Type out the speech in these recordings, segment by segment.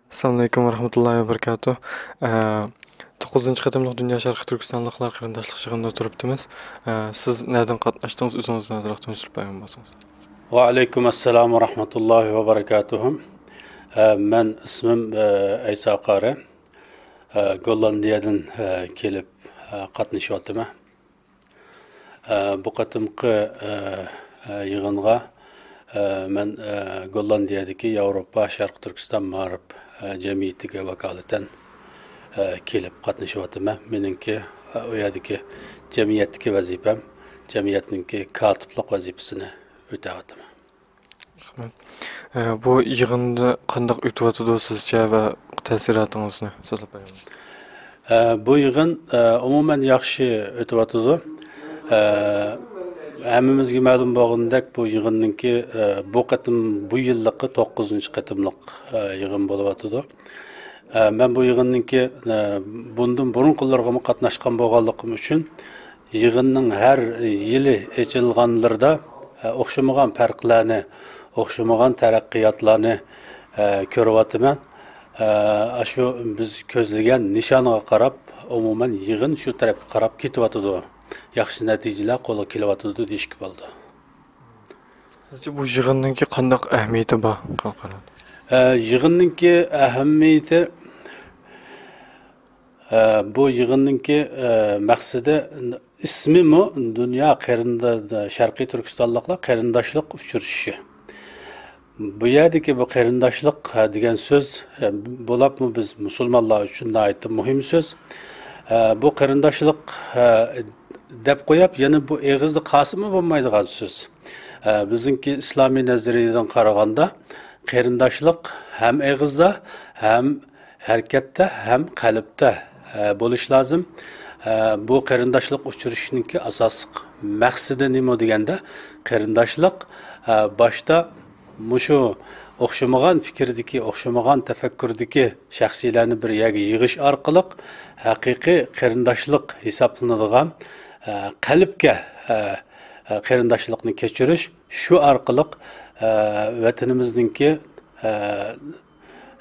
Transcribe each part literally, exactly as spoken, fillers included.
ئەسسالامۇئەلەيكۇم ۋەرەھمەتۇللاھى ۋەبەرىكاتۇھ. ئە، توققۇزىنچى قېتىملىق دۇنيا شەرقىي تۈركىستانلىقلار قېرىنداشلىق يىغىنىدا تۇرۇپتىمىز. ئە، سىز نەدىن قاتناشتىڭىز؟ ئۆزىڭىزنى ئازراق تونۇشتۇرۇپ بەرگەن بولسىڭىز. ۋەئەلەيكۇم ئەسسالام ۋەرەھمەتۇللاھى ۋەبەرەكاتۇھۇ. ئە، مەن ئىسمىم، ئە، ئەيسا قارى. ئە، گوللاندىيەدىن، ئە، كېلىپ، ئە، قاتنىشىۋاتىمەن. ئە، بۇ قېتىمقى، ئە، ئە، يىغىنغا، ئە، مەن، ئە، گوللاندىيەدىكى ياۋروپا شەرقىي تۈركىستان مائارىپ، ئە، جەمئىيىتىگە ۋاكالىتەن، ئە، كېلىپ قاتنىشىۋاتىمەن. مېنىڭكى، ئە، ئۇ يەردىكى جەمئىيەتتىكى ۋەزىپەم، جەمئىيەتنىڭكى كاتىپلىق ۋەزىپىسىنى ئۆتەۋاتىمەن. رەھمەت. ئە، بۇ يىغىندا قانداق ئۆتۈۋاتىدۇ سىزچە ۋە تەسىراتىڭىزنى سۆزلەپ بېرىڭىز. ئە، بۇ يىغىن، ئە، ئومۇمەن ياخشى ئۆتۈۋاتىدۇ. ئە، ھەممىمىزگە مەلۇم بولغىنىدەك، بۇ يىغىننىڭكى، ئە، بۇ قېتىم، بۇ يىللىقى توققۇزىنچى قېتىملىق، ئە، يىغىن بولۇۋاتىدۇ. ئە، مەن بۇ يىغىننىڭكى، ئە، بۇندىن بۇرۇنقىلىرىغىمۇ قاتناشقان بولغانلىقىم ئۈچۈن، يىغىننىڭ ھەر يىلى ئېچىلغانلىرىدا، ئە، ئوخشىمىغان پەرقلەرنى، ئوخشىمىغان تەرەققىياتلارنى، ئە، كۆرۈۋاتىمەن. ئە، ئاشۇ بىز كۆزلىگەن نىشانغا قاراپ، ئومۇمەن يىغىن شۇ تەرەپكە قاراپ كېتىۋاتىدۇ. ياخشى نەتىجىلەر قولغا كېلىۋاتىدۇ دېيىشكە بولىدۇ. سىزچە بۇ يىغىننىڭكى قانداق ئەھمىيىتى بار خەلقئارادا؟ ئە، يىغىننىڭكى ئەھمىيىتى، ئە، بۇ يىغىننىڭكى، ئە، مەقسىتى، ئىسمىمۇ دۇنيا قېرىندا-، شەرقىي تۈركىستانلىقلار قېرىنداشلىق ئۇچرىشىشى. بۇ يەردىكى بۇ قېرىنداشلىق، ئە، دېگەن سۆز، ئە، بولۇپمۇ بىز مۇسۇلمانلار ئۈچۈن ناھايىتى مۇھىم سۆز. ئە، بۇ قېرىنداشلىق، ئە، دەپ قويۇپ، يەنە بۇ ئېغىزدا قالسىمۇ بولمايدىغان سۆز. ئە، بىزنىڭكى ئىسلامىي نەزەرىيەدىن قارىغاندا، قېرىنداشلىق ھەم ئېغىزدا، ھەم ھەرىكەتتە، ھەم قەلبتە، ئە، بولۇش لازىم. ئە، بۇ قېرىنداشلىق ئۇچرىشىشنىڭكى ئاساسلىق مەقسىتى نېمە دېگەندە، قېرىنداشلىق، ئە، باشتا مۇشۇ ئوخشىمىغان پىكىردىكى، ئوخشىمىغان تەپەككۇردىكى شەخسلەرنى بىر يەرگە يىغىش ئارقىلىق ھەقىقىي قېرىنداشلىق ھېسابلىنىدىغان، ئە، قەلبكە، ئە، ئە، قېرىنداشلىقنى كەچۈرۈش، شۇ ئارقىلىق، ئە، ۋەتىنىمىزنىڭكى، ئە،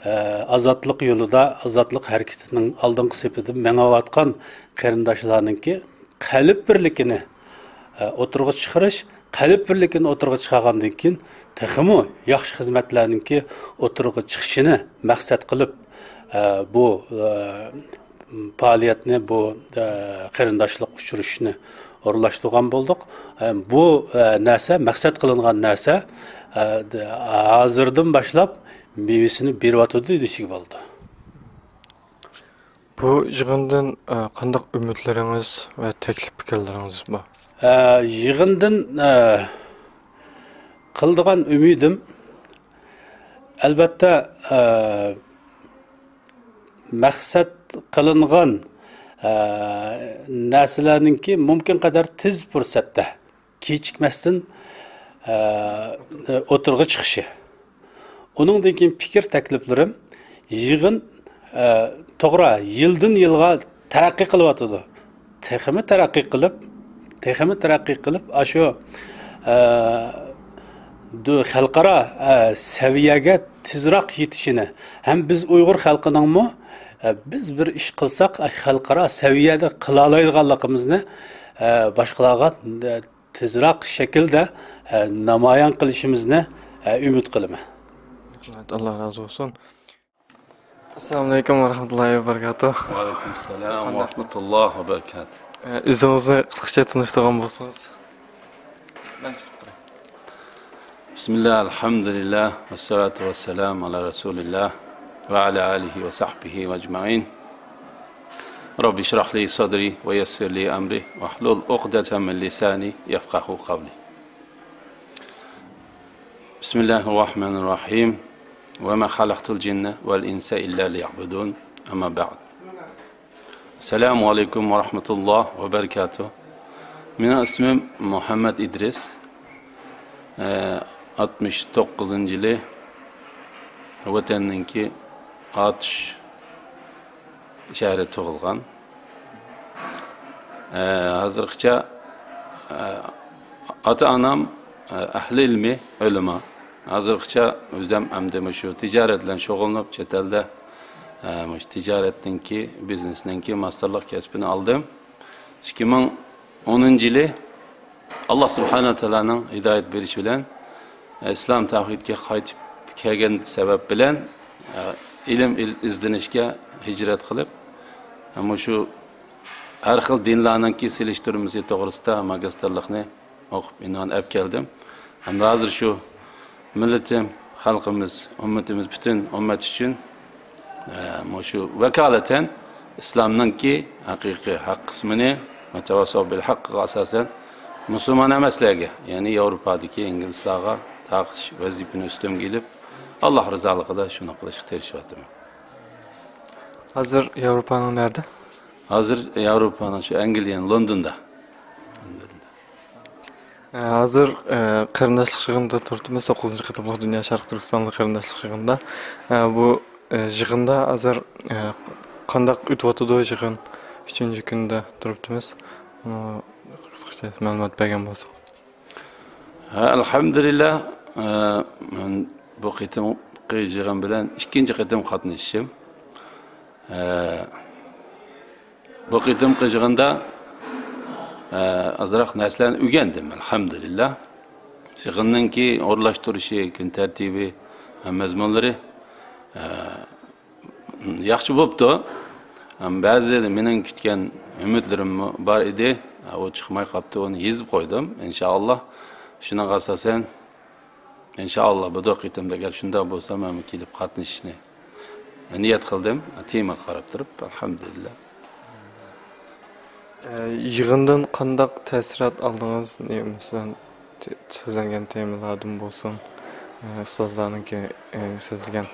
ئە، ئازادلىق يولىدا، ئازادلىق ھەرىكىتىنىڭ ئالدىنقى سېپىدە مېڭىۋاتقان قېرىنداشلارنىڭكى قەلب بىرلىكىنى، ئە، ئوتتۇرىغا چىقىرىش، قەلب بىرلىكىنى ئوتتۇرىغا چىقارغاندىن كېيىن، تېخىمۇ ياخشى خىزمەتلەرنىڭكى ئوتتۇرىغا چىقىشىنى مەقسەت قىلىپ، ئە، بۇ، ئە، پائالىيەتنى، بۇ، ئە، قېرىنداشلىق ئۇچرىشىشنى ئورۇنلاشتۇرغان بولدۇق. ئە، بۇ، ئە، نەرسە، مەقسەت قىلىنغان نەرسە، ئە، د-، ھازىردىن باشلاپ مېۋىسىنى بېرىۋاتىدۇ دېيىشكە بولىدۇ. بۇ يىغىندىن، ئە، قانداق ئۈمىدلىرىڭىز ۋە تەكلىپ پىكىرلىرىڭىز بار؟ ئە، يىغىندىن، ئە، قىلىدىغان ئۈمىدىم، ئەلۋەتتە، ئە، مەقسەت قىلىنغان، ئە، نەرسىلەرنىڭكى مۇمكىن قەدەر تېز پۇرسەتتە، كېچىكمەستىن، ئە، ئوتتۇرىغا چىقىشى. ئۇنىڭدىن كېيىن پىكىر تەكلىپلىرىم يىغىن، ئە، توغرا، يىلدىن يىلغا تەرەققىي قىلىۋاتىدۇ. تېخىمۇ تەرەققىي قىلىپ، تېخىمۇ تەرەققىي قىلىپ، ئاشۇ، ئە، دۇ-، خەلقئارا، ئە، سەۋىيەگە تېزراق يېتىشىنى ھەم بىز ئۇيغۇر خەلقىنىڭمۇ، ئە، بىز بىر ئىش قىلساق، ئە، خەلقئارا سەۋىيەدە قىلالايدىغانلىقىمىزنى، ئە، باشقىلارغا، ئە، تېزراق شەكىلدە، ئە، نامايان قىلىشىمىزنى، ئە، ئۈمىد قىلىمەن. رەھمەت، ئاللا رازى بولسۇن. ئەسسالامۇئەلەيكۇم ۋەرەھمەتۇللاھى ۋەبەرىكاتۇھ. ۋەئەلەيكۇم سالام ۋەرەھمەتۇللاھى ۋەبەرىكاتۇھ. ئە، ئۆزىڭىزنى قىسقىچە تونۇشتۇرغان بولسىڭىز. مەن تۇتۇپ تۇراي. بىسمىللا، ئەلھەمدۇلىللا، ۋەسسالاتۇ ۋەسسالامۇ ئالا رەسۇلىللا ۋە ئالا ئالىھى ۋە سەھبىھى ۋە ئەجمەئىن. رب اشرح لي صدري ويسر لي أمري واحلل عقدة من لساني يفقهوا قولي. بسم الله الرحمن الرحيم. وما خلقت الجن والإنس إلا ليعبدون. أما بعد. السلام عليكم ورحمة الله وبركاته. مېنىڭ ئىسمىم مۇھەممەد ئىدرىس. ئاتمىش توققۇزىنچى يىلى ۋەتەننىڭكى ئاتۇش شەھىرى تۇغۇلغان. ئە، ھازىرغىچە، ئە، ئاتا-ئانام، ئە، ئەھلى ئىلمى، ئۆلىما. ھازىرغىچە ئۆزۈم ئەمدى مۇشۇ تىجارەت بىلەن شۇغۇللىنىپ، چەت ئەلدە ئە، مۇشۇ تىجارەتنىڭكى، بىزنېسنىڭكى ماستېرلىق كەسپىنى ئالدىم. ئىككى مىڭ ئونىنچى يىلى ئاللا سۇبھانەھۇ ۋە تائالانىڭ ھىدايەت بېرىشى بىلەن، ئە، ئىسلام تەۋھىدكە قايتىپ كەلگەن سەۋەب بىلەن، ئە، ئىلىم ئىز-، ئىزدىنىشكە ھىجرەت قىلىپ، ئە، مۇشۇ ھەر خىل دىنلارنىڭكى سېلىشتۇرمىسى توغرىسىدا ماگىستىرلىقنى ئوقۇپ ئۇنۋان ئەپ كەلدىم. ھەمدە ھازىر شۇ مىللىتىم، خەلقىمىز، ئۈممىتىمىز، پۈتۈن ئۈممەت ئۈچۈن، ئە، مۇشۇ ۋاكالىتەن ئىسلامنىڭكى ھەقىقىي ھەق قىسمىنى ۋە تەۋەسسەۋ بىل ھەققىغا ئاساسەن مۇسۇلمان ئەمەسلەرگە، يەنى ياۋروپادىكى ئىنگلىزلارغا تارقىتىش ۋەزىپىنى ئۈستۈمگە ئېلىپ، ئاللا رىزالىقىدا شۇنى قىلىشقا تىرىشىۋاتىمەن. ھازىر ياۋروپانىڭ نەدە؟ ھازىر ياۋروپانىڭ شۇ ئەنگلىيەنىڭ لوندوندا. ئە، ھازىر، ئە، قېرىنداشلىق يىغىنىدا تۇرۇپتىمىز، توققۇزىنچى قېتىملىق دۇنيا شەرقىي تۈركىستانلىق قېرىنداشلىق يىغىنىدا. ئە، بۇ، ئە، يىغىندا ھازىر، ئە، قانداق ئۆتۈۋاتىدۇ يىغىن؟ ئۈچىنچى كۈنىدە تۇرۇپتىمىز. ئۇنى قىسقىچە مەلۇمات بەرگەن بولسىڭىز. ھە، ئەلھەمدۇلىللا، ئە، مەن بۇ قېتىمقى يىغىن بىلەن ئىككىنچى قېتىم قاتنىشىشىم. ئە، بۇ قېتىمقى يىغىندا، ئە، ئازراق نەرسىلەرنى ئۆگەندىم، ئەلھەمدۇلىللا. يىغىننىڭكى ئورۇنلاشتۇرۇشى، كۈن تەرتىپى، ھە، مەزمۇنلىرى، ئە، ياخشى بوپتۇ. ھەم بەزى مېنىڭ كۈتكەن ئۈمىدلىرىممۇ بار ئىدى. ئە، ئۇ چىقماي قاپتۇ، ئۇنى يېزىپ قويدۇم، ئىنشائاللا. شۇنىڭغا ئاساسەن، ئىنشائاللا، بۇ قېتىمدا ئەگەر شۇنداق بولسا، مەنمۇ كېلىپ قاتنىشىشنى نىيەت قىلدىم. تېمىغا قاراپ تۇرۇپ، ئەلھەمدۇلىللا. ئە، يىغىندىن قانداق تەسىرات ئالدىڭىز؟ نې-، مەسىلەن، تې-، سۆزلەنگەن تېمىلاردىن بولسۇن، ئە، ئۇستازلارنىڭكى، ئە، سۆزلىگەن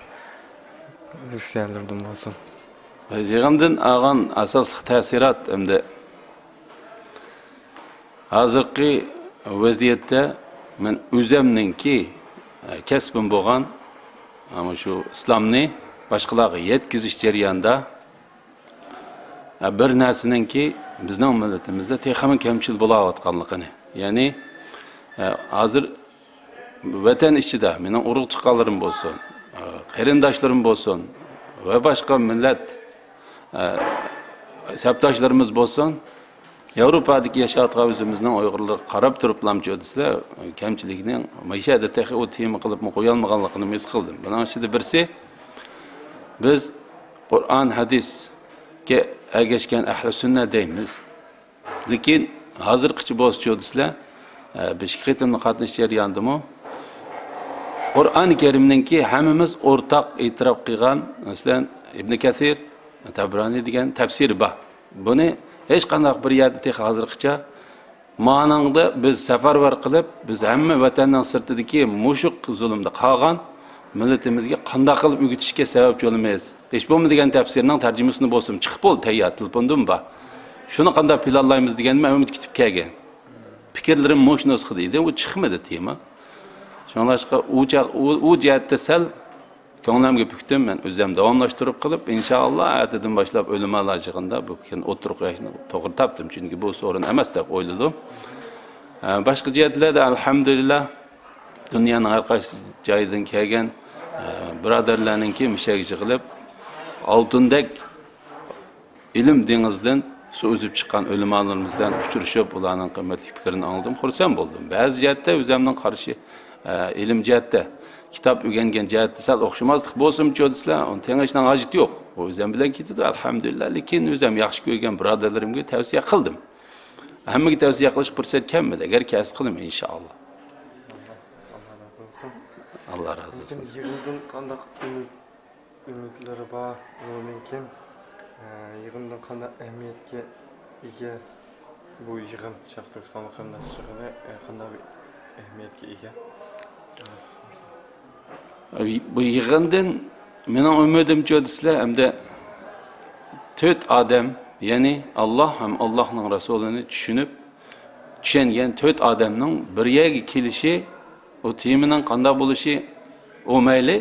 لېكسىيەلىرىدىن بولسۇن. يىغىندىن ئالغان ئاساسلىق تەسىرات ئەمدى ھازىرقى ۋەزىيەتتە مەن ئۆزەمنىڭكى، ئە، كەسپىم بولغان، ئە، مۇشۇ ئىسلامنى باشقىلارغا يەتكۈزۈش جەريانىدا، ئە، بىر نەرسىنىڭكى بىزنىڭ مىللىتىمىزدە تېخىمۇ كەمچىل بولاۋاتقانلىقىنى، يەنى، ئە، ھازىر ۋەتەن ئىچىدە مېنىڭ ئۇرۇق-تۇغقانلىرىم بولسۇن، ئە، قېرىنداشلىرىم بولسۇن ۋە باشقا مىللەت، ئە، سەپداشلىرىمىز بولسۇن، ياۋروپادىكى ياشاۋاتقان ئۆزىمىزنىڭ ئۇيغۇرلىرىغا قاراپ تۇرۇپلامچۇ دېسىلە، كەمچىلىكنىڭ مەشەدە تېخى ئۇ تېما قىلىپمۇ قويالمىغانلىقىنى ھېس قىلدىم. بۇنىڭ ئىچىدە بىرسى، بىز قۇرئان، ھەدىسكە ئەگەشكەن ئەھلى سۈننە دەيمىز. لېكىن ھازىرقىچە بولسىچۇ دېسىلە، ئە، بىر ئىككى قېتىملىق قاتنىشىش جەريانىدىمۇ قۇرئان كەرىمنىڭكى ھەممىمىز ئورتاق ئېتىراپ قىلغان، مەسىلەن، ئىبنى كەسىر، تەبرانى دېگەن تەپسىرى بار. بۇنى ھېچقانداق بىر يەردە تېخى ھازىرغىچە مانىڭدا بىز سەپەرۋەر قىلىپ، بىز ھەممە ۋەتەننىڭ سىرتىدىكى مۇشۇ زۇلۇمدا قالغان مىللىتىمىزگە قانداق قىلىپ ئۆگىتىشكە سەۋەبچى بولىمىز؟ ھېچ بولمىدى دېگەن تەپسىرنىڭ تەرجىمىسىنى بولسىمۇ چىقىپ بولدى، تەييار، تېلېفوندىمۇ بار. شۇنى قانداق پىلانلايمىز دېگەننى مەن ئۈمىد كۈتۈپ كەلگەن. پىكىرلىرىم مۇشۇ نۇسخىدا ئىدى، ئۇ چىقمىدى تېما. شۇڭلاشقا ئۇ چاغ-، ئۇ، ئۇ جەھەتتە سەل كۆڭلۈمگە پۈكتۈم مەن ئۆزۈم داۋاملاشتۇرۇپ قىلىپ، ئىنشائاللا، ئەتىدىن باشلاپ ئۆلىمالار يىغىنىدا بۇ پىكىرنى ئوتتۇرىغا قويۇشنى توغرا تاپتىم، چۈنكى بۇ سورۇن ئەمەس دەپ ئويلىدىم. ئە، باشقا جەھەتلەردە، ئەلھەمدۇلىللا، دۇنيانىڭ ھەر قايسى جايىدىن كەلگەن، ئە، بۇرادەرلەرنىڭكى مۇشەگە يىغىلىپ، ئالتۇندەك ئىلىم دېڭىزىدىن سۇ ئۈزۈپ چىققان ئۆلىمالىرىمىز بىلەن ئۇچرىشىپ، ئۇلارنىڭ قىممەتلىك پىكرىنى ئاڭلىدىم، خۇرسەن بولدۇم. بەزى جەھەتتە ئۆزۈمنىڭ قارىشى، ئە، ئىلىم جەھەتتە، كىتاب ئۆگەنگەن جەھەتتە سەل ئوخشىماسلىق بولسىمۇچۇ دېسىلە، ئۇنى تېڭىشنىڭ ھاجىتى يوق. ئۇ ئۆزۈم بىلەن كېتىدۇ، ئەلھەمدۇلىللا. لېكىن ئۆزۈم ياخشى كۆرگەن بۇرادەرلىرىمگە تەۋسىيە قىلدىم. ھەممىگە تەۋسىيە قىلىش پۇرسەت كەلمىدى. ئەگەر كەلسە قىلىمەن، ئىنشائاللا. ئاللا رازى بولسۇن. يىغىندىن قانداق ئۈمىد ئۈمىدلىرى بار، ئۇنىڭدىن كېيىن، ئە، يىغىندىن قانداق ئەھمىيەتكە ئىگە، بۇ يىغىن، شەرقىي تۈركىستانلىق قېرىنداشلىق يىغىنى، ئە، قانداق بىر ئەھمىيەتكە ئىگە؟ بۇ يىغىندىن مېنىڭ ئۈمىدىمچۇ دېسىلە، ئەمدى تۆت ئادەم، يەنى ئاللا ھەم ئاللانىڭ رەسۇلىنى چۈشىنىپ، چۈشەنگەن تۆت ئادەمنىڭ بىر يەرگە كېلىشى، ئۇ تېمىنىڭ قانداق بولۇشى، ئۇ مەيلى،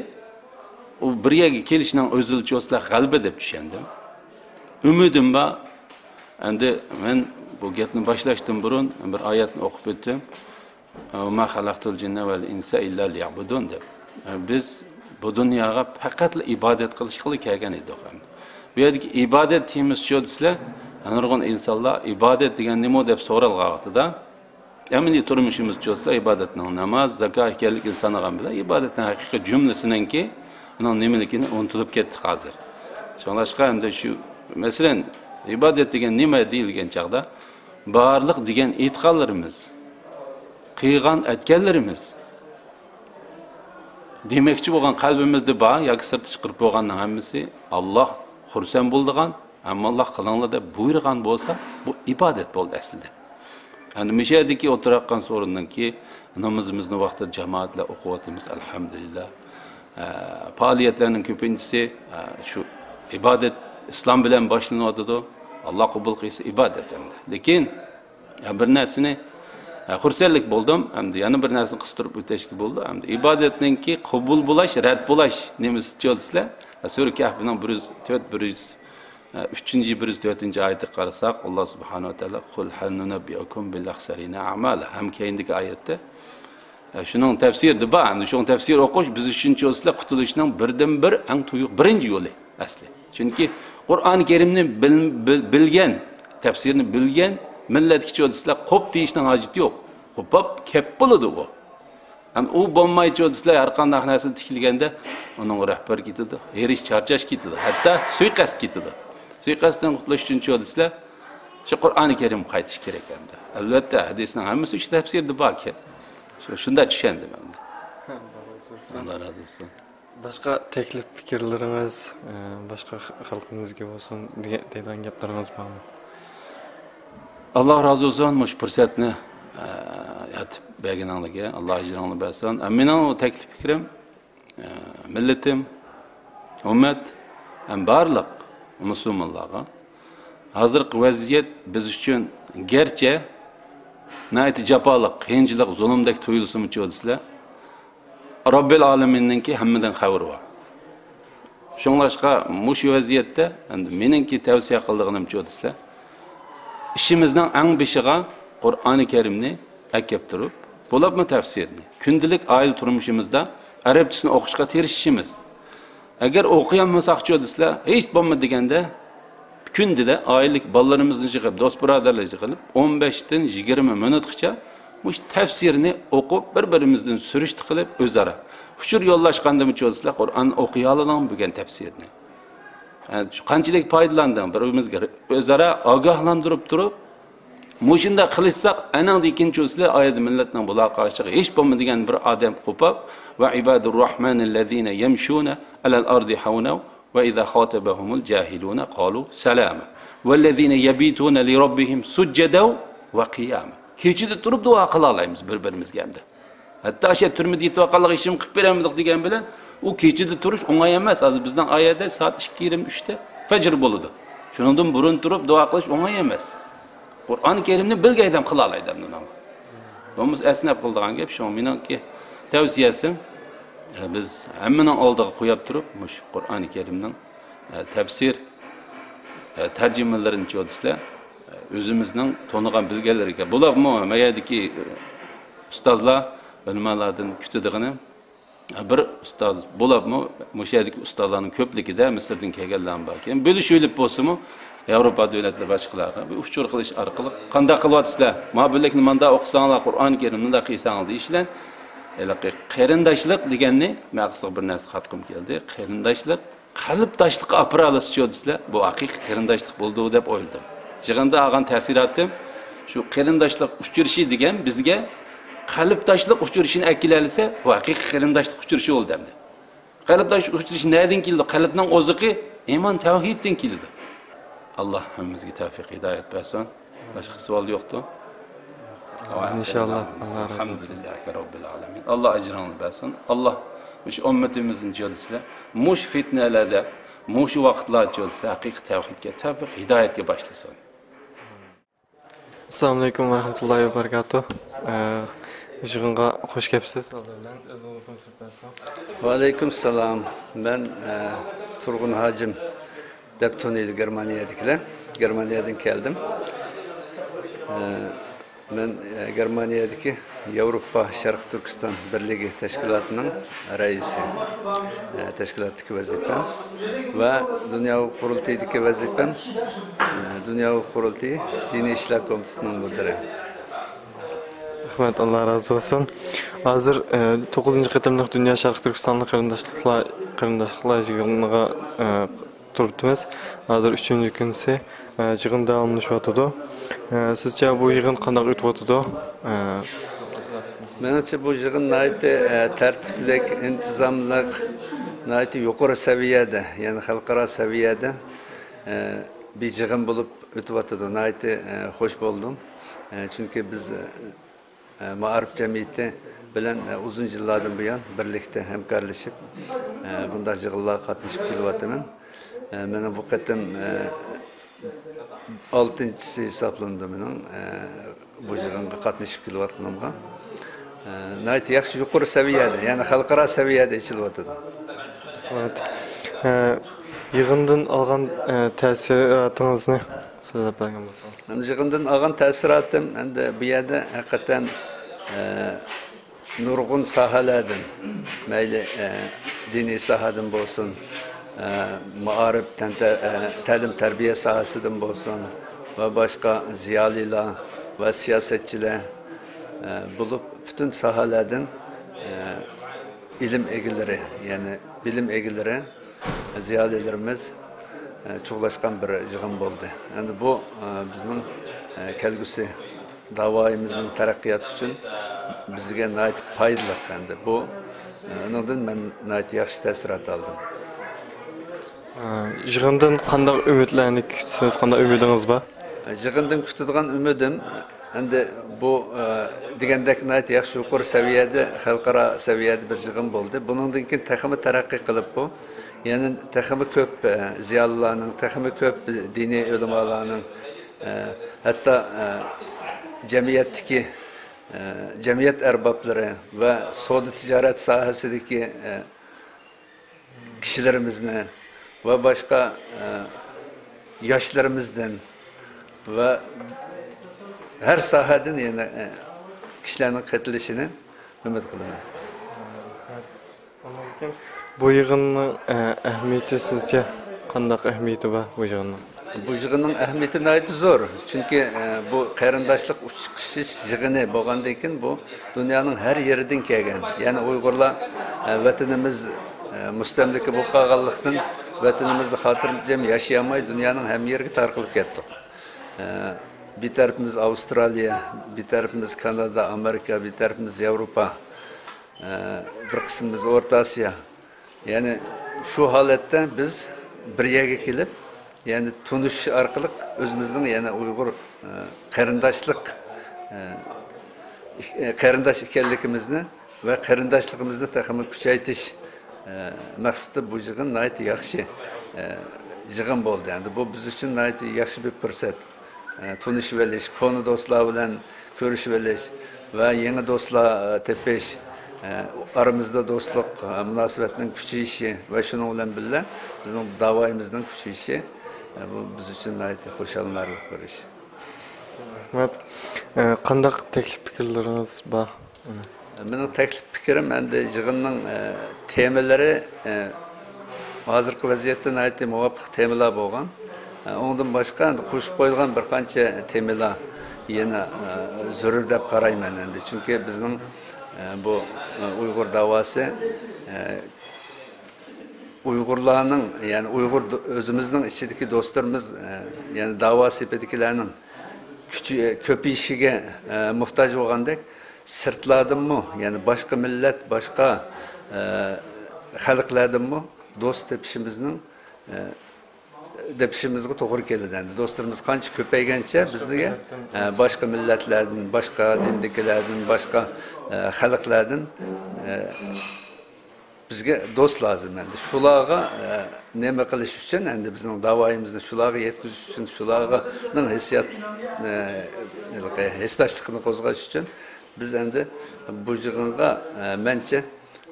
ئۇ بىر يەرگە كېلىشنىڭ ئۆزىلا چوسلا غەلىبە دەپ چۈشەندىم. ئۈمىدىم بار. ئەمدى مەن بۇ گەپنى باشلاشتىن بۇرۇن بىر ئايەتنى ئوقۇپ ئۆتتۈم. «وما خلقت الجن والإنس إلا ليعبدون» دەپ. بىز بۇ دۇنياغا پەقەتلا ئىبادەت قىلىشقىلا كەلگەن ئىدۇق. بۇ يەردىكى ئىبادەت تېمىسىچۇ دېسىلە، نۇرغۇن ئىنسانلار ئىبادەت دېگەن نېمە دەپ سورالغان ۋاقتىدا، ئەمەلىي تۇرمۇشىمىزچۇ دېسىلە، ئىبادەتنىڭ ناماز، زاكات ئىكەنلىكىنى سانىغان بىلەن ئىبادەتنىڭ ھەقىقىي جۈملىسىنىڭكى ئۇنىڭ نېمىلىكىنى ئۇنتۇلۇپ كەتتۇق ھازىر. شۇڭلاشقا ئەمدى شۇ، مەسىلەن، ئىبادەت دېگەن نېمە دېيىلگەن چاغدا، بارلىق دېگەن ئېيتقانلىرىمىز، قىلغان ئەتكەنلىرىمىز، دېمەكچى بولغان قەلبىمىزدە بار ياكى سىرتقا چىقىرىپ بولغاننىڭ ھەممىسى، ئاللاھ خۇرسەن بولىدىغان، ئەمما ئاللاھ قىلىڭلار دەپ بۇيرۇغان بولسا، بۇ ئىبادەت بولدى ئەسلىدە. ئەمدى مۇشۇ يەردىكى ئوتتۇرىغا چىققان سورۇننىڭكى، نامىزىمىزنى ۋاقتىدا جامائەت بىلەن ئوقۇۋاتىمىز، ئەلھەمدۇلىللاھ. ئە، پائالىيەتلەرنىڭ كۆپىنچىسى، ئە، شۇ ئىبادەت، ئىسلام بىلەن باشلىنىۋاتىدۇ. ئاللاھ قوبۇل قىلسا ئىبادەت ئەمدى. لېكىن، ئە، بىر نەرسىنى، ئە، خۇرسەنلىك بولدۇم، ئەمدى يەنە بىر نەرسىنى قىستۇرۇپ ئۆتۈشكە بولدى. ئەمدى ئىبادەتنىڭكى قوبۇل بولاش، رەت بولاش نېمىسىچۇ دېسىلە، ئە، سۈرە كەھپنىڭ بىر يۈز تۆت، بىر يۈز، ئە، ئۈچىنچى، بىر يۈز تۆتىنچى ئايىتىگە قارىساق، ئاللاھ سۇبھانەھۇ ۋە تائالا، «قۇل ھەل نۇنەببىئۇكۇم بىل ئەخسەرىنە ئەمالا» ھەم كەينىدىكى ئايەتتە، ئە، شۇنىڭ تەپسىرى بار. ئەمدى شۇنىڭ تەپسىرى ئوقۇش بىز ئۈچۈن چۆزسىلە قۇتۇلۇشنىڭ بىردىنبىر، ئەڭ تۇيۇق، بىرىنچى يولى ئەسلى. چۈنكى قۇرئان كەرىمنى بىل-، بىل-، بىلگەن، تەپسىرىنى بىلگەن مىللەتكە چۆزسىلە قوپ دېيىشنىڭ ھاجىتى يوق. قوپاپ كەپ بولىدۇ ئۇ. ھەم ئۇ بولمايچۇ دېسىلە، ھەر قانداق نەرسىنى تىكلىگەندە، ئۇنىڭغا رەھبەر كېتىدۇ، ھېرىش، چارچاش كېتىدۇ، ھەتتا سۇيىقەست كېتىدۇ. سۇيىقەستتىن قۇتۇلۇش ئۈچۈن چۇ دېسىلە، شۇ قۇرئانى كەرىمگە قايتىش كېرەك ئەمدى. ئەلۋەتتە، ھەدىسنىڭ ھەممىسى شۇ تەپسىرىدە باركەن. شۇ، شۇنداق چۈشەندىم ئەمدى. ئاللاھ رازى بولسۇن. باشقا تەكلىپ پىكىرلىرىڭىز، ئە، باشقا خەلقىمىزگە بولسۇن دېگەن، دەيدىغان گەپلىرىڭىز بارمۇ؟ ئاللاھ رازى بولسۇن، مۇشۇ پۇرسەتنى، ئە، يارىتىپ بەرگىنىڭلارغا ئاللاھ ئەجرىڭلارنى بەرسۇن. ئە، مېنىڭ تەكلىپ پىكرىم، ئە، مىللىتىم، ئۈممەت، ھەم بارلىق مۇسۇلمانلارغا، ھازىرقى ۋەزىيەت بىز ئۈچۈن گەرچە ناھايىتى جاپالىق، قىيىنچىلىق، زۇلۇمدەك تۇيۇلسىمۇچۇ دېسىلە، رەببىل ئالەمىننىڭكى ھەممىدىن خەۋىرى بار. شۇڭلاشقا مۇشۇ ۋەزىيەتتە ئەمدى مېنىڭكى تەۋسىيە قىلىدىغىنىمچۇ دېسىلە، ئىشىمىزنىڭ ئەڭ بېشىغا قۇرئانى كەرىمنى ئەكەپ تۇرۇپ، بولۇپمۇ تەپسىرنى، كۈندىلىك ئائىلە تۇرمۇشىمىزدا ئەرەبچىسىنى ئوقۇشقا تىرىشىشىمىز. ئەگەر ئوقۇيالمىساقچۇ دېسىلە، ھېچ بولمىدى دېگەندە، كۈندىدە ئائىلىلىك بالىلىرىمىزنى يىغىپ، دوست بۇرادەرلەرنى يىغىپ، ئون بەشتىن يىگىرمە مىنۇتقىچە مۇشۇ تەپسىرنى ئوقۇپ، بىر-بىرىمىزدىن سۈرۈشتە قىلىپ، ئۆزئارا ئۇچۇر يوللاشقاندىمۇچۇ دېسىلە، قۇرئان ئوقۇيالىدىڭ بۈگۈن تەپسىرنى. ھە، شۇ قانچىلىك پايدىلاندىڭ، بىر-بىرىمىزگە ئۆزئارا ئاگاھلاندۇرۇپ تۇرۇپ، مۇشۇنداق قىلىشساق، ئەنىڭدىن كېيىن چۆزسىلە ئايەتتە مىللەتنىڭ بۇلار قارشىغا ھېچ بولمىدى دېگەن بىر ئادەم قوپاپ، «ۋە ئىبادۇر رەھمانىللەزىنە يەمشۇنە ئەلەل ئەردى ھەۋنەۋ ۋە ئىزا خاتەبەھۇمۇل جاھىلۇنە قالۇ سەلامە ۋەللەزىنە يەبىتۇنە لىرەببىھىم سۇججەدەۋ ۋە قىيامە.» كېچىدە تۇرۇپ دۇئا قىلالايمىز بىر-بىرىمىزگە ئەمدى. ھەتتا ئاشۇ تۈرمىدە يېتىۋاتقانلىقى ھېچنېمە قىلىپ بېرەلمىدۇق دېگەن بىلەن، ئۇ كېچىدە تۇرۇش ئوڭاي ئەمەس. ھازىر بىزنىڭ ئايەتتە سائەت ئىككى يېرىم، ئۈچتە فەجر بولىدۇ. شۇنىڭدىن بۇرۇن تۇرۇپ دۇئا قىلىش ئوڭاي ئەمەس. قۇرئان كەرىمنى بىلگەن ئادەم قىلالايدۇ ئەمدى ئۇنىڭغا. بولمىسا ئەسنەپ قىلىدىغان گەپ. شۇڭا مېنىڭكى تەۋسىيەسىم، ئە، بىز ھەممىنىڭ ئالدىغا قويۇپ تۇرۇپ، مۇشۇ قۇرئان كەرىمنىڭ، ئە، تەپسىر، ئە، تەرجىمىلىرىنى چۆدىسىلە، ئە، ئۆزىمىزنىڭ تونۇغان، بىلگەنلىرىگە. بۇلارمۇ مەيەردىكى، ئە، ئۇستازلار، ئۆلىمالاردىن كۈتىدىغىنىم، بىر ئۇستاز بولۇپمۇ، مۇشۇ يەردىكى ئۇستازلارنىڭ كۆپلۈكىدە مىسىردىن كەلگەنلەرمۇ بار. كېيىن بۆلۈشۈۋېلىپ بولسىمۇ، ياۋروپا دۆلەتلىرى باشقىلارغا بىر ئۇچۇر قىلىش ئارقىلىق، «قانداق قىلىۋاتىسىلەر؟ ما بۆلەكنى مانداق ئوقۇساڭلار، قۇرئان كەرىمنى مۇنداق قىلساڭلار» دېيىش بىلەن، ھېلىقى قېرىنداشلىق دېگەننى، مەن قىسقا بىر نەرسە قاتقۇم كەلدى. قېرىنداشلىق قەلبداشلىققا ئاپىرالىسىچۇ دېسىلە، بۇ ھەقىقىي قېرىنداشلىق بولىدۇ دەپ ئويلىدىم. يىغىندا ئالغان تەسىراتىم شۇ، قېرىنداشلىق ئۇچرىشى دېگەن بىزگە قەلبداشلىق ئۇچرىشىنى ئەكېلەلىسە، بۇ ھەقىقىي قېرىنداشلىق ئۇچرىشى بولدى ئەمدى. قەلبداشلىق ئۇچرىشى نەدىن كېلىدۇ؟ قەلبنىڭ ئوزۇقى ئىمان، تەۋھىدتىن كېلىدۇ. ئاللا ھەممىمىزگە تەۋپىق، ھىدايەت بەرسۇن. باشقا سوئال يوقتۇ؟ ئىنشاللا. ئاللا رازى بولسۇن. ئەلھەمدۇلىللاھى رەببىل ئالەمىن. ئاللا ئەجرىڭلارنى بەرسۇن. ئاللا مۇشۇ ئۈممىتىمىزنى چۆدىسىلە، مۇشۇ فىتنىلەردە، مۇشۇ ۋاقىتلاردا چۆدىسىلە، ھەقىقىي تەۋھىدكە، تەۋپىق، ھىدايەتكە باشلىسۇن. ئەسسالامۇ ئەلەيكۇم ۋە رەھمەتۇللاھى ۋە بەرىكاتۇھ. ئە، يىغىنغا خوش كەپسىز. ئۆزىڭىزنى تونۇشتۇرۇپ بەرسىڭىز. ۋەئەلەيكۇم سالام. مەن، ئە، تۇرغۇن ھاجىم دەپ تونۇيدۇ گېرمانىيەدىكىلەر. گېرمانىيەدىن كەلدىم. ئە، مەن، ئە، گېرمانىيەدىكى ياۋروپا شەرقىي تۈركىستان بىرلىكى تەشكىلاتىنىڭ رەئىسى، ئە، تەشكىلاتتىكى ۋەزىپەم ۋە دۇنيا قۇرۇلتىيىدىكى ۋەزىپەم، ئە، دۇنيا قۇرۇلتىيى دىنىي ئىشلار كومىتېتىنىڭ مۇدىرى. رەھمەت، ئاللا رازى بولسۇن. ھازىر، ئە، توققۇزىنچى قېتىملىق دۇنيا شەرقىي تۈركىستانلىق قېرىنداشلىقلار، قېرىنداشلىقلار يىغىنىغا، ئە، تۇرۇپتىمىز. ھازىر ئۈچىنچى كۈنسى، ئە، يىغىن داۋاملىشىۋاتىدۇ. ئە، سىزچە بۇ يىغىن قانداق ئۆتۈۋاتىدۇ؟ ئە، مېنىڭچە بۇ يىغىن ناھايىتى، ئە، تەرتىپلىك، ئىنتىزاملىق، ناھايىتى يۇقىرى سەۋىيەدە، يەنى خەلقئارا سەۋىيەدە، ئە، بىر يىغىن بولۇپ ئۆتۈۋاتىدۇ. ناھايىتى، ئە، خوش بولدۇم. ئە، چۈنكى بىز، ئە، مائارىپ جەمئىيىتى بىلەن، ئە، ئۇزۇن يىللاردىن بۇيان بىرلىكتە ھەمكارلىشىپ، ئە، بۇنداق يىغىنلارغا قاتنىشىپ كېلىۋاتىمەن. ئە، مېنىڭ بۇ قېتىم، ئە، ئالتىنچىسى ھېسابلىنىدۇ مېنىڭ، ئە، بۇ يىغىنغا قاتنىشىپ كېلىۋاتقىنىمغا. ئە، ناھايىتى ياخشى، يۇقىرى سەۋىيەدە، يەنى خەلقئارا سەۋىيەدە ئېچىلىۋاتىدۇ. رەھمەت. ئە، يىغىندىن ئالغان، ئە، تەسىراتىڭىزنى سۆزلەپ بەرگەن بولسىڭىز. يىغىندىن ئالغان تەسىراتىم، ئەمدى بۇ يەردە ھەقىقەتەن، ئە، نۇرغۇن ساھەلەردىن، مەيلى، ئە، دىنىي ساھەدىن بولسۇن، ئە، مائارىپ، تەنتە-، ئە، تەلىم-تەربىيە ساھەسىدىن بولسۇن ۋە باشقا زىيالىيلار ۋە سىياسەتچىلەر، ئە، بولۇپ، پۈتۈن ساھەلەردىن، ئە، ئىلىم ئىگىلىرى، يەنى بىلىم ئىگىلىرى، زىيالىيلىرىمىز، ئە، چۇغلاشقان بىر يىغىن بولدى. ئەمدى بۇ، ئە، بىزنىڭ، ئە، كەلگۈسى داۋايىمىزنىڭ تەرەققىياتى ئۈچۈن بىزگە ناھايىتى پايدىلىق ئەمدى. بۇ، ئە، ئۇنىڭدىن مەن ناھايىتى ياخشى تەسىرات ئالدىم. ئە، يىغىندىن قانداق ئۈمىدلەرنى كۈتىسىز، قانداق ئۈمىدىڭىز بار؟ يىغىندىن كۈتىدىغان ئۈمىدىم، ئەمدى بۇ، ئە، دېگەندەك ناھايىتى ياخشى يۇقىرى سەۋىيەدە، خەلقئارا سەۋىيەدە بىر يىغىن بولدى. بۇنىڭدىن كېيىن تېخىمۇ تەرەققىي قىلىپ بۇ، يەنى تېخىمۇ كۆپ، ئە، زىيالىيلارنىڭ، تېخىمۇ كۆپ دىنىي ئۆلىمالارنىڭ، ئە، ھەتتا، ئە، جەمئىيەتتىكى، ئە، جەمئىيەت ئەربابلىرى ۋە سودا تىجارەت ساھەسىدىكى، ئە، كىشىلىرىمىزنى ۋە باشقا، ئە، ياشلىرىمىزدىن ۋە ھەر ساھەدىن يەنە، ئە، كىشىلەرنىڭ قېتىلىشىنى ئۈمىد قىلىمەن. بۇ يىغىننىڭ، ئە، ئەھمىيىتى سىزچە قانداق ئەھمىيىتى بار بۇ يىغىننىڭ؟ بۇ يىغىننىڭ ئەھمىيىتى ناھايىتى زور. چۈنكى، ئە، بۇ قېرىنداشلىق ئۇچۇشۇش يىغىنى بولغاندىن كېيىن، بۇ دۇنيانىڭ ھەر يېرىدىن كەلگەن، يەنى ئۇيغۇرلار، ئە، ۋەتىنىمىز، ئە، مۇستەملىكە بولۇپ قالغانلىقتىن، ۋەتىنىمىزدە خاتىرجەم ياشىيالماي، دۇنيانىڭ ھەممە يېرىگە تارقىلىپ كەتتۇق. ئە، بىر تەرىپىمىز ئاۋسترالىيە، بىر تەرىپىمىز كانادا، ئامېرىكا، بىر تەرىپىمىز ياۋروپا، ئە، بىر قىسمىمىز ئورتا ئاسىيا. يەنى شۇ ھالەتتە بىز بىر يەرگە كېلىپ، يەنى تونۇشۇش ئارقىلىق ئۆزىمىزنىڭ يەنە ئۇيغۇر، ئە، قېرىنداشلىق، ئە، ئىك-، ئە، قېرىنداش ئىكەنلىكىمىزنى ۋە قېرىنداشلىقىمىزنى تېخىمۇ كۈچەيتىش، ئە، مەقسىتىدە بۇ يىغىن ناھايىتى ياخشى، ئە، يىغىن بولدى. ئەمدى بۇ بىز ئۈچۈن ناھايىتى ياخشى بىر پۇرسەت. ئە، تونۇشۇۋېلىش، كونا دوستلار بىلەن كۆرۈشۈۋېلىش ۋە يېڭى دوستلار، ئە، تېپىش، ئە، ئارىمىزدا دوستلۇق، ئە، مۇناسىۋەتنىڭ كۈچىيىشى ۋە شۇنىڭ بىلەن بىللە بىزنىڭ داۋايىمىزنىڭ كۈچىيىشى، ئە، بۇ بىز ئۈچۈن ناھايىتى خۇشاللىنارلىق بىر ئىش. رەھمەت. ئە، قانداق تەكلىپ پىكىرلىرىڭىز بار؟ مېنىڭ تەكلىپ پىكرىم، ئەمدى يىغىننىڭ، ئە، تېمىلىرى، ئە، ھازىرقى ۋەزىيەتتە ناھايىتى مۇۋاپىق تېمىلار بولغان. ئە، ئۇنىڭدىن باشقا، ئەمدى قوشۇپ قويىدىغان بىر قانچە تېمىلار يەنە، ئە، زۆرۈر دەپ قارايمەن ئەمدى. چۈنكى بىزنىڭ، ئە، بۇ، ئە، ئۇيغۇر داۋاسى، ئە، ئۇيغۇرلارنىڭ، يەنى ئۇيغۇر دو-، ئۆزىمىزنىڭ ئىچىدىكى دوستلىرىمىز، ئە، يەنى داۋا سېپىدىكىلەرنىڭ كۈچى، كۆپىيىشىگە، ئە، موھتاج بولغاندەك، سىرتلاردىنمۇ، يەنى باشقا مىللەت، باشقا، ئە، خەلقلەردىنمۇ دوست تېپىشىمىزنىڭ، ئە، تېپىشىمىزغا توغرا كېلىدۇ. ئەمدى دوستلىرىمىز قانچە كۆپەيگەنچە بىزگە، ئە، باشقا مىللەتلەردىن، باشقا دىندىكىلەردىن، باشقا، ئە، خەلقلەردىن، ئە، بىزگە دوست لازىم ئەمدى. شۇلارغا، ئە، نېمە قىلىش ئۈچۈن، ئەمدى بىزنىڭ داۋايىمىزنى شۇلارغا يەتكۈزۈش ئۈچۈن، شۇلارنىڭ ھېسسىيات، ئە، ھېلىقى ھېسداشلىقىنى قوزغاش ئۈچۈن بىز ئەمدى بۇ يىغىنغا، ئە، مەنچە،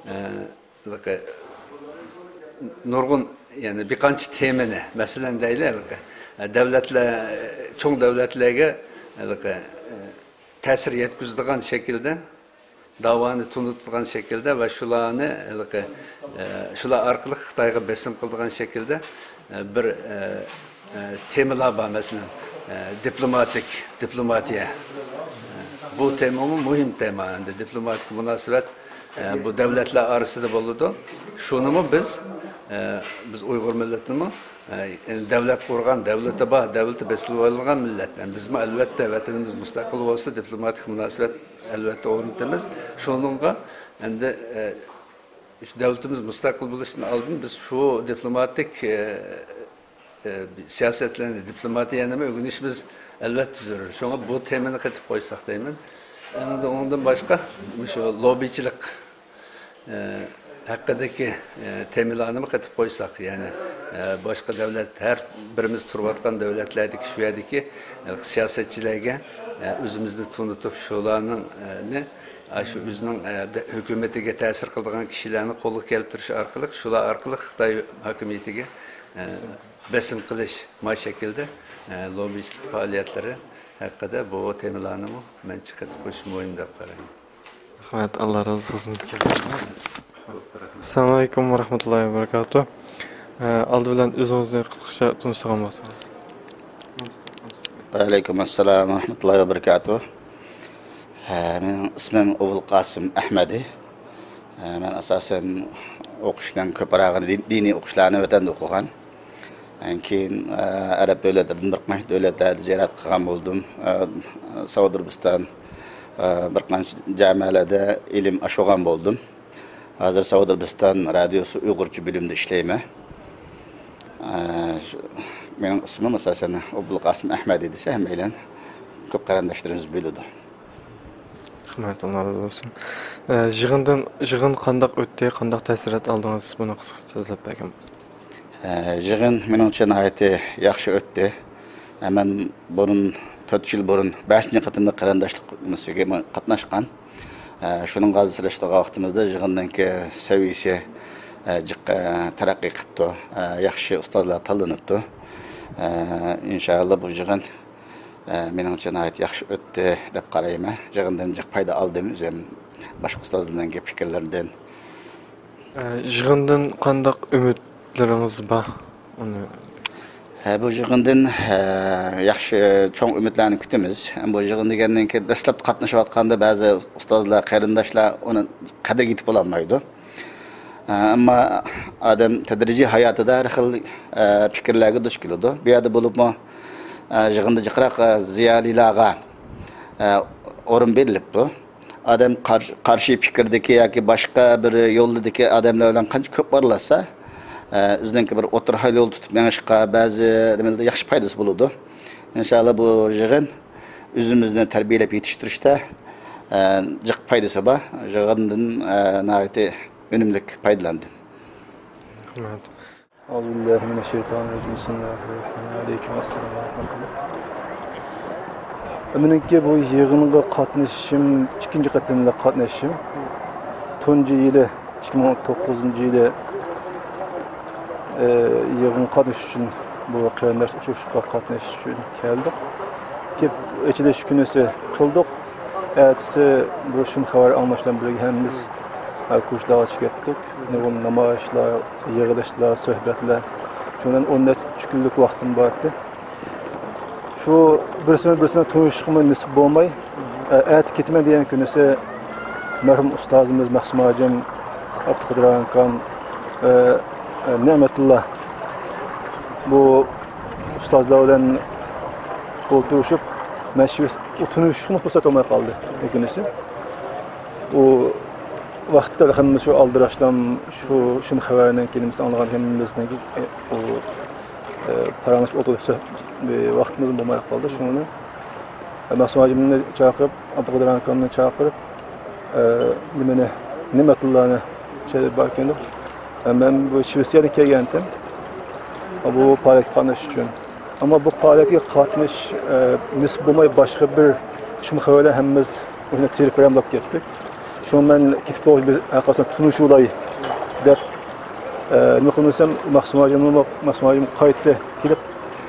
ئە، ھېلىقى نۇرغۇن، يەنى بىر قانچە تېمىنى، مەسىلەن، دەيلى، ھېلىقى، ئە، دۆلەتلەر، چوڭ دۆلەتلەرگە، ھېلىقى، ئە، تەسىر يەتكۈزىدىغان شەكىلدە، داۋانى تونۇتىدىغان شەكىلدە ۋە شۇلارنى ھېلىقى، ئە، شۇلار ئارقىلىق خىتايغا بېسىم قىلىدىغان شەكىلدە، ئە، بىر، ئە، ئە، تېمىلار بار، مەسىلەن، ئە، دىپلوماتىك، دىپلوماتىيە. ئە، بۇ تېمىمۇ مۇھىم تېما، ئەمدى دىپلوماتىك مۇناسىۋەت، ئە، بۇ دۆلەتلەر ئارىسىدا بولىدۇ. شۇنىمۇ بىز، ئە، بىز ئۇيغۇر مىللىتىنىمۇ، ئە، دۆلەت قۇرغان، دۆلىتى بار، دۆلىتى بېسىلىۋېلىنغان مىللەت. ئەمدى بىزمۇ ئەلۋەتتە ۋەتىنىمىز مۇستەقىل بولسا، دىپلوماتىك مۇناسىۋەت ئەلۋەتتە ئورنىتىمىز. شۇنىڭغا ئەمدى، ئە، شۇ دۆلىتىمىز مۇستەقىل بولۇشتىن ئالدىن بىز شۇ دىپلوماتىك، ئە، ئە، سىياسەتلەرنى، دىپلوماتىيەنىمۇ ئۆگىنىشىمىز ئەلۋەتتە زۆرۈر. شۇڭا بۇ تېمىنى قېتىپ قويساق دەيمەن. ئەمدى ئۇنىڭدىن باشقا مۇشۇ لوببىچىلىق، ئە، ھەققىدىكى، ئە، تېمىلارنىمۇ قېتىپ قويساق، يەنى، ئە، باشقا دۆلەت، ھەر بىرىمىز تۇرۇۋاتقان دۆلەتلەردىكى شۇ يەردىكى، ئە، سىياسەتچىلەرگە، ئە، ئۆزىمىزنى تونۇتۇپ، شۇلارنىڭ، ئە، نى، ئە، شۇ ئۆزىنىڭ، ئە، دە-، ھۆكۈمىتىگە تەسىر قىلىدىغان كىشىلەرنى قولغا كەلتۈرۈش ئارقىلىق، شۇلار ئارقىلىق خىتاي ھاكىمىيىتىگە، ئە، بېسىم قىلىش، ما شەكىلدە، ئە، لوببىچىلىق پائالىيەتلىرى ھەققىدە بۇ تېمىلارنىمۇ مەنچە قېتىپ قويۇش مۇھىم دەپ قارايمەن. رەھمەت، ئاللا رازى بولسۇن. ئەسسالامۇ ئەلەيكۇم ۋە رەھمەتۇللاھى ۋە بەرىكاتۇھ. ئە، ئالدى بىلەن ئۆزىڭىزنى قىسقىچە تونۇشتۇرغان بولسىڭىز. ۋەئەلەيكۇم ئەسسالام ۋە رەھمەتۇللاھى ۋە بەرىكاتۇھ. ئە، مېنىڭ ئىسمىم ئوبۇلقاسىم ئەھمەدى. ئە، مەن ئاساسەن ئوقۇشنىڭ كۆپ پاراغىنى دىن-، دىنىي ئوقۇشلارنى ۋەتەندە ئوقۇغان. كېيىن، ئە، ئەرەب دۆلەتلىرىدىن بىر قانچە دۆلەتلەردە زىيارەت قىلغان بولدۇم. ئە، سەئۇدى ئەرەبىستان، ئە، بىر قانچە جامەلەردە ئىلىم ئاشۇرغان بولدۇم. ھازىر سەئۇدى ئەرەبىستان رادىيوسى ئۇيغۇرچە بۆلۈمىدە ئىشلەيمەن. ئە، شۇ، مېنىڭ ئىسمىم ئاساسەن ئابدۇلقاسىم ئەھمەدى دېسە، ھەممەيلەن كۆپ قېرىنداشلىرىمىز بىلىدۇ. رەھمەت، ئاللا رازى بولسۇن. ئە، يىغىندىن، يىغىن قانداق ئۆتتى، قانداق تەسىرات ئالدىڭىز؟ بۇنى قىسقىچە سۆزلەپ بەرگەن بولسىڭىز. ئە، يىغىن مېنىڭچە ناھايىتى ياخشى ئۆتتى. ئە، مەن بۇرۇن، تۆت يىل بۇرۇن بەشىنچى قېتىملىق قېرىنداشلىق نېمىسىگە قاتناشقان. ئە، شۇنىڭغا سېلىشتۇرغان ۋاقتىمىزدا يىغىننىڭكى سەۋىيىسى، ئە، جىق، ئە، تەرەققىي قىپتۇ. ئە، ياخشى ئۇستازلار تاللىنىپتۇ. ئە، ئىنشائاللا بۇ يىغىن، ئە، مېنىڭچە ناھايىتى ياخشى ئۆتتى دەپ قارايمەن. يىغىندىن جىق پايدا ئالدىم ئۆزۈم. باشقا ئۇستازلارنىڭ گەپ پىكىرلىرىدىن. ئە، يىغىندىن قانداق ئۈمىدلىرىڭىز بار؟ ئۇنى ھە، بۇ يىغىندىن، ھە، ياخشى، چوڭ ئۈمىدلەرنى كۈتىمىز. بۇ يىغىن دېگەندىن كېيىن دەسلەپتە قاتنىشىۋاتقاندا بەزى ئۇستازلار، قېرىنداشلار ئۇنى قەدرىگە يېتىپ بولالمايدۇ. ھە، ئەمما ئادەم تەدرىجىي ھاياتىدا ھەر خىل، ھە، پىكىرلەرگە دۇچ كېلىدۇ. بۇ يەردە بولۇپمۇ، ھە، يىغىندا جىقراق، ھە، زىيالىيلارغا، ھە، ئورۇن بېرىلىپتۇ. ئادەم قار-، قارشى پىكىردىكى ياكى باشقا بىر يولدىكى ئادەملەر بىلەن قانچە كۆپ ئارىلاشسا، ئە، ئۆزىنىڭكى بىر ئوتتۇرا خىل يول تۇتۇپ مېڭىشقا، بەزى نېمىلەردە ياخشى پايدىسى بولىدۇ. ئىنشائاللا، بۇ يىغىن ئۆزىمىزنى تەربىيەلەپ يېتىشتۈرۈشتە، ئە، جىق پايدىسى بار. يىغىندىن، ئە، ناھايىتى ئۈنۈملۈك پايدىلاندىم. رەھمەت. أعوذ بالله من الشيطان الرجيم. بسم الله الرحمن الرحيم. ئەلەيكۇم ئەسسالام ۋە رەھمەتۇللا. مېنىڭكى بۇ يىغىنغا قاتنىشىشىم ئىككىنچى قېتىملىق قاتنىشىشىم. تۇنجى يىلى، ئىككى مىڭ توققۇزىنچى يىلى، ئە، يىغىنغا قاتنىشىش ئۈچۈن بۇ قېرىنداش ئۇچرىشىشقا قاتنىشىش ئۈچۈن كەلدۇق. كېلىپ ئېچىلىش كۈنىسى قىلدۇق. ئەتىسى بۇ شۇم خەۋەر ئاڭلاشلار بىلەن بىرگە ھەممىمىز، ئە، كۇرسلارغا چىقىپ كەتتۇق. نۇرغۇن نامايىشلار، يىغىلىشلار، سۆھبەتلەر. شۇنىڭ بىلەن ئون نەچچە كۈنلۈك ۋاقتىم بار ئىدى. شۇ بىرسىمۇ بىرسىنى تونۇشۇشقىمۇ نېسىپ بولماي، ئە، ئەتە كېتىمەن دېگەن كۈنىسى مەرھۇم ئۇستازىمىز مەخسۇم ھاجىم، ئابدۇقادىر ئاكام، ئە، ئە، نېمەتۇللا بۇ ئۇستازلار بىلەن ئولتۇرۇشۇپ، مەن شۇ تونۇشۇشقىمۇ پۇرسەت بولماي قالدى بۇ كۈنىسى. ئۇ ۋاقىتتا ھەممىمىز شۇ ئالدىراشلام، شۇ شۇم خەۋەرنىڭ كېلىمىسىنى ئاڭلىغان ھەممىمىزنىڭكى، ئۇ، ئە، پاراڭلىشىپ ئولتۇرۇشقا ۋاقتىمىز بولماي قالدى. شۇڭا مەخسۇم ھاجىمنى چاقىرىپ، ئابدۇقادىر ئاكامنى چاقىرىپ، ئە، نېمىنى، نېمەتۇللانى شۇ يەردە باركەن دەپ، ئە، مەن بۇ شىۋېتسىيەدىن كەلگەنتىم. بۇ پائالىيەتكە قاتنىشىش ئۈچۈن. ئەمما بۇ پائالىيەتكە قاتنىشىش، ئە، نېسىپ بولماي، باشقا بىر شۇم خەۋەرلەر ھەممىمىز ئۆزىنى تېرىپ بېرەم دەپ كەتتۇق. شۇڭا مەن كېتىپ بولغۇچە بىز ھەرقاچان تونۇشۇۋالاي دەپ، ئە، نېمە قىلدىم دېسەم، مەخسۇم ھاجىممۇ، مەخسۇم ھاجىم قايتتى، كېلىپ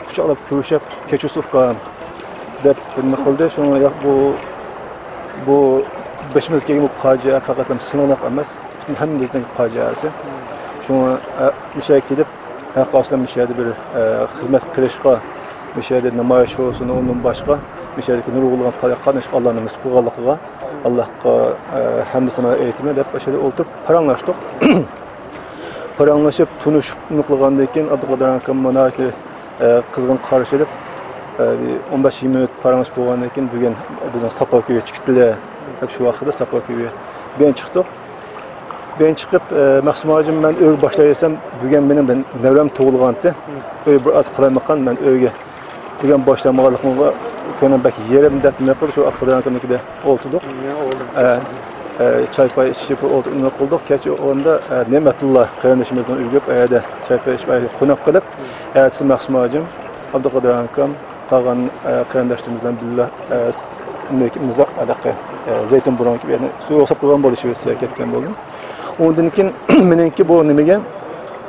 قۇچاقلاپ كۆرۈشۈپ، كەچۈرسۇن ئۇكام دەپ نېمە قىلدى. شۇڭا ياق، بۇ بۇ بېشىمىزغا كەلگەن بۇ پاجىئە پەقەت سىنىڭلىق ئەمەس، پۈتۈن ھەممىمىزنىڭ پاجىئەسى. شۇڭا، ئە، مۇشۇ يەرگە كېلىپ، ھەق ئاسىدا مۇشۇ يەردە بىر، ئە، خىزمەت قىلىشقا، مۇشۇ يەردە نامايىش بولسۇن، ئۇندىن باشقا، مۇشۇ يەردىكى نۇرغۇنلىغان پائالىيەتكە قاتنىشىشقا ئاللانى نېسىپ قىلغانلىقىغا، ئاللاغا، ئە، ھەمدۇ سانا ئېيتىمەن دەپ، ئاشۇ يەردە ئولتۇرۇپ پاراڭلاشتۇق. پاراڭلىشىپ، تونۇشۇپ، نېمە قىلغاندىن كېيىن، ئابدۇقادىر ئاكام ناھايىتى، ئە، قىزغىن قارشى ئېلىپ، ئە، بىر ئون بەش يىگىرمە مىنۇت پاراڭلىشىپ بولغاندىن كېيىن، بۈگۈن بىزنىڭ ساپا كۆيگە چىقىپ كېتىلە دەپ، شۇ ۋاقىتتا ساپا كۆيگە بۈگۈن چىقتۇق. بۈگۈن چىقىپ، ئە، مەخسۇم ھاجىم، مەن ئۆيگە باشلايسام، بۈگۈن مېنىڭ بىر نەۋرەم تۇغۇلغانتى. ئۆي بىر ئاز قالايمىقان، مەن ئۆيگە بۈگۈن باشلانمىغانلىقىمغا كۆڭلۈم بەك يېرىم دەپ نېمە قىلدى، شۇ ئابدۇقادىر ئاكامنىڭكىدە ئولتۇردۇق. ئە، ئە، چاي پاي ئىچىشىپ ئولتۇرۇپ نېمە قىلدۇق. كەچ ئورنىدا، ئە، نېمەتۇللا قېرىندىشىمىزنىڭ ئۆيىگە كېلىپ، ئەيەردە چاي پاي ئىچىپ، ئەيەردە قوناق قىلىپ، ئەتىسى مەخسۇم ھاجىم، ئابدۇقادىر ئاكام، قالغان، ئە، قېرىنداشلىرىمىز بىلەن بىللە، ئە، نېمىمىزدا، ھېلىقى، ئە، زەيتۇن بۇرۇنقى يەرنى سۇ يوقساپ قويغان بولدى، شۇ يەرگە كەتكەن بولدۇم. ئۇندىن كېيىن مېنىڭكى بۇ نېمىگە،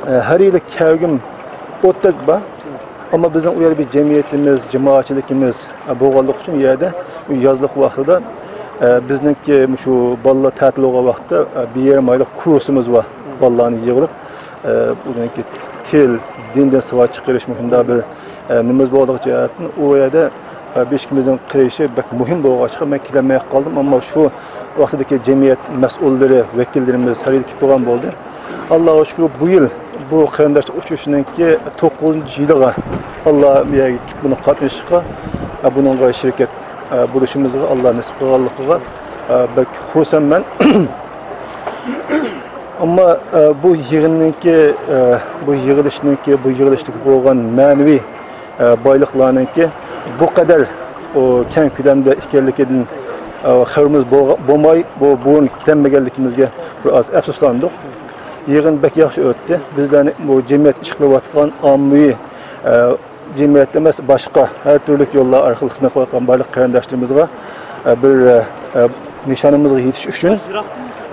ئە، ھەر يىلى كەلگۈم ئوتتەك بار. ئەمما بىزنىڭ ئۇ يەردە بىر جەمئىيىتىمىز، جامائەتچىلىكىمىز، ئە، بولغانلىقى ئۈچۈن ئۇ يەردە يازلىق ۋاقتىدا، ئە، بىزنىڭكى مۇشۇ بالىلار تەتىل بولغان ۋاقىتتا، ئە، بىر يېرىم ئايلىق كۇرسىمىز بار. بالىلارنى يىغىپ، ئە، بۇنىڭكى تىل، دىندىن ساۋات چىقىرىش مۇشۇنداق بىر، ئە، نېمىمىز بولغانلىقى جەھەتتىن ئۇ يەردە، ئە، بىر ئىككىمىزنىڭ قېلىشى بەك مۇھىم بولغاچقا، مەن كېلەلمەي قالدىم. ئەمما شۇ ۋاقتىدىكى جەمئىيەت مەسئۇللىرى، ۋەكىللىرىمىز ھەر يىل كېلىپ تۇرغان بولدى. ئاللاغا شۈكۈر، بۇ يىل بۇ قېرىنداشلىق ئۇچرىشىشنىڭكى توققۇزىنچى يىلىغا ئاللا بۇ يەرگە كېلىپ بۇنى قاتنىشىشقا، ئە، بۇنىڭغا شىركەت، ئە، بولۇشىمىزغا ئاللا نېسىپ قىلغانلىقىغا، ئە، بەك خۇرسەنمەن. ئەمما، ئە، بۇ يىغىننىڭكى، ئە، بۇ يىغىلىشنىڭكى، بۇ يىغىلىشتىكى بولغان مەنىۋى، ئە، بايلىقلارنىڭكى بۇ قەدەر ئۇ كەڭ كۆلەمدە ئىكەنلىكىدىن، ئە، خەۋىرىمىز بولغا-، بولماي، بۇ بۇرۇن كېلەلمىگەنلىكىمىزگە بىر ئاز ئەپسۇسلاندۇق. يىغىن بەك ياخشى ئۆتتى. بىزلەرنى بۇ جەمئىيەت ئىش قىلىۋاتقان ئاممىۋى، ئە، جەمئىيەتتە ئەمەس، باشقا ھەر تۈرلۈك يوللار ئارقىلىق خىزمەت قىلىۋاتقان بارلىق قېرىنداشلىرىمىزغا، ئە، بىر، ئە، نىشانىمىزغا يېتىش ئۈچۈن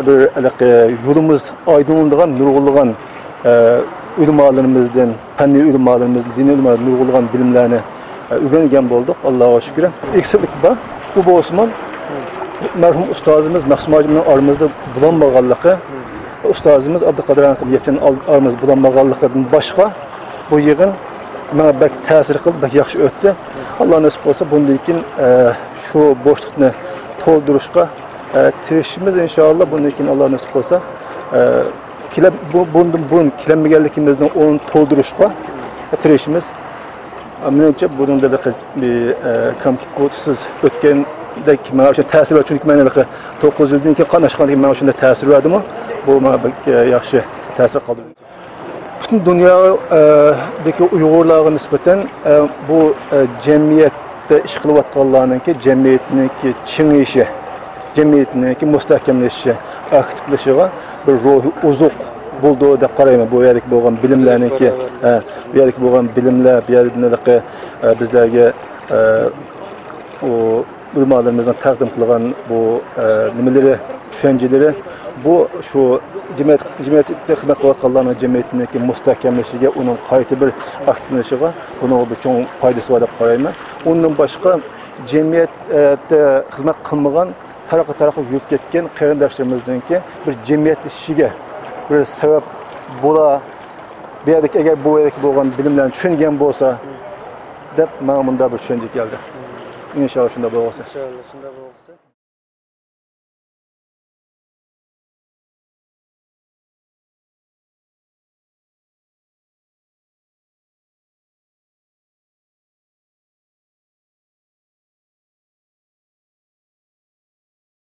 بىر ھېلىقى يولىمىز ئايدىڭلىغان نۇرغۇنلىغان، ئە، ئۆلىمالىرىمىزدىن، پەننىي ئۆلىمالىرىمىزدىن، دىنىي ئۆلىمالىرىمىزدىن نۇرغۇنلىغان بىلىملەرنى، ئە، ئۆگەنگەن بولدۇق، ئاللاغا شۈكرى. ئېكسىزلىك بار، ئۇ بولسىمۇ، مەرھۇم ئۇستازىمىز مەخسۇم ھاجىمنىڭ ئارىمىزدا بولالمىغانلىقى، ئۇستازىمىز ئابدۇقادىر ئاكام يەپچاننىڭ ئال-، ئارىمىزدا بولالمىغانلىقىدىن باشقا، بۇ يىغىن ماڭا بەك تەسىر قىلدى، بەك ياخشى ئۆتتى. ئاللا نېسىپ قىلسا، بۇندىن كېيىن، ئە، شۇ بوشلۇقنى تولدۇرۇشقا، ئە، تىرىشىمىز، ئىنشائاللا. بۇندىن كېيىن، ئاللا نېسىپ قىلسا، ئە، كېلە-، بۇ، بۇندىن بۇرۇن كېلەلمىگەنلىكىمىزنىڭ ئورنىنى تولدۇرۇشقا تىرىشىمىز. مېنىڭچە، بۇنىڭدا بىر، بىر، ئە، كەمتۈكسىز ئۆتكەندەك ماڭا شۇ تەسىر بەردى. چۈنكى مەن ھېلىقى توققۇز يىلدىن كېيىن قاتناشقاندىن كېيىن ماڭا شۇنداق تەسىر بەردىمۇ، بۇ ماڭا بەك، ئە، ياخشى تەسىر قالدۇردى. پۈتۈن دۇنيادىكى ئۇيغۇرلارغا نىسبەتەن، ئە، بۇ، ئە، جەمئىيەتتە ئىش قىلىۋاتقانلارنىڭكى جەمئىيەتنىڭكى چىڭىيىشى، جەمئىيەتنىڭكى مۇستەھكەملىشىشى، ئاكتىپلىشىشىغا بىر روھىي ئوزۇق بولىدۇ دەپ قارايمەن. بۇ يەردىكى بولغان بىلىملەرنىڭكى، ئە، بۇ يەردىكى بولغان بىلىملەر، بۇ يەردىن ھېلىقى، ئە، بىزلەرگە، ئە، ئۇ ئۆلىمالىرىمىزنىڭ تەقدىم قىلغان بۇ، ئە، نېمىلىرى، چۈشەنچىلىرى، بۇ شۇ جەمئىيەت، جەمئىيەتتە خىزمەت قىلىۋاتقانلارنىڭ جەمئىيەتنىڭكى مۇستەھكەملىشىشىگە، ئۇنىڭ قايتا بىر ئاكتىپلىشىشىغا بۇنىڭ بىر چوڭ پايدىسى بار دەپ قارايمەن. ئۇندىن باشقا، جەمئىيەتتە خىزمەت قىلمىغان، تارىققا تارىققا يۈرۈپ كەتكەن قېرىنداشلىرىمىزنىڭكى بىر جەمئىيەتلىشىشىگە بىر سەۋەب بولا. بۇ يەردىكى، ئەگەر بۇ يەردىكى بولغان بىلىملەرنى چۈشەنگەن بولسا، دەپ ماڭا مۇنداق بىر چۈشەنچە كەلدى. ئىنشاللا شۇنداق بولغۇسى. ئىنشاللا شۇنداق بولغۇسى.